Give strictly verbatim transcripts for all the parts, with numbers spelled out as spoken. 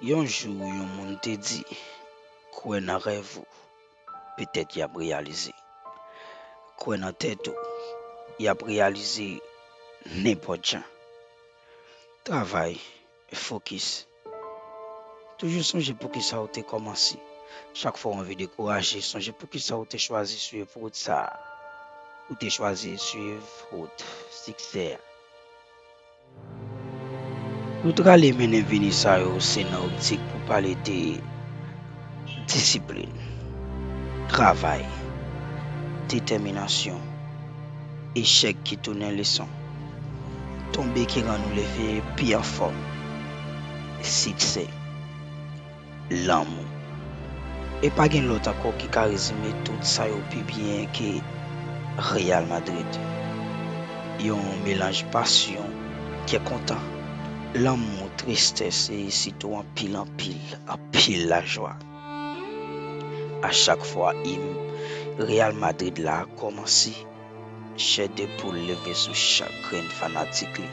Yon jou, yon moun te di, kwè nan rèv ou, petèt y ap reyalize. Kwè nan tèt ou, y ap reyalize nenpòt jan. Travay, fokis. Toujou sonje poukisa ou te kòmanse. Chak fwa w anvi dekouraje, sonje poukisa ou te chwazi swiv wout sa a. Ou te chwazi swiv wout siksè a. Tout rale mennen vini sa yo se nan optik pou pale de disiplin, travay, detèminasyon, echèk ki tounen leson, tonbe ki rann ou leve pi anfòm, siksè, lanmou. E pa gen lòt ankò ki ka rezime tout sa yo pi byen ke Real Madrid. Yon melanj pasyon, kè kontan, lanmou, tristès e sitou anpil, anpil, anpil lajwa. A chak fwa im Real Madrid la kòmanse, chè de poul leve sou chak grenn fanatik li.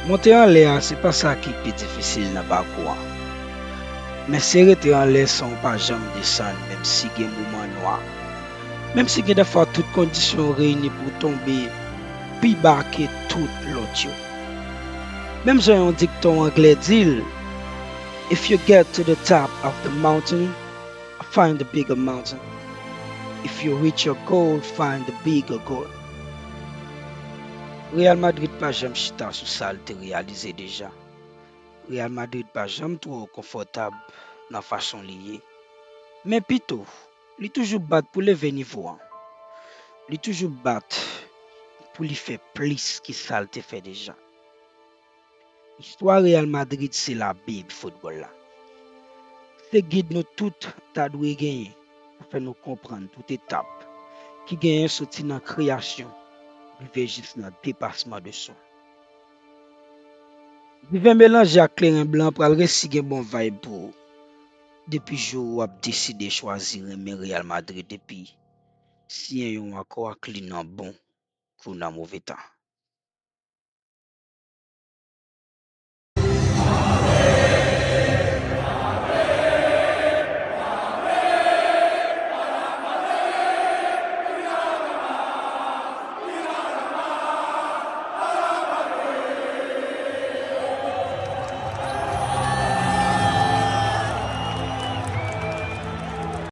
Monte anlè a, se pa sa ki pi difisil nan pakou an. Men se rete anlè san w pa janm desann, menm si gen moman nwa. Menm si gen dèfwa tout kondisyon reyini pou w tonbe pi ba ke tout lòt yo. Menm jan yon dikton anglè di l, "If you get to the top of the mountain, find the bigger mountain. If you reach your goal, find the bigger goal." Real Madrid pa janm chita sou sa l te reyalize deja. Real Madrid pa janm twò konfòtab nan fason li ye. Men pito, li toujou bat pou leve nivo an. Li toujou bat pou li fè plis ki sa l te fè deja. Istwa Real Madrid se Labib foutbòl la. Se gid nou tout ta dwe genyen pou fè nou konprann tout etap ki genyen soti nan kreyasyon rive jis nan depasman de swa. Diven melanje ak kleren blan pral resi gen bon vibe pou ou depi jou w ap deside chwazi renmen Real Madrid epi siyen yon akò ak li nan bon kou nan move tan.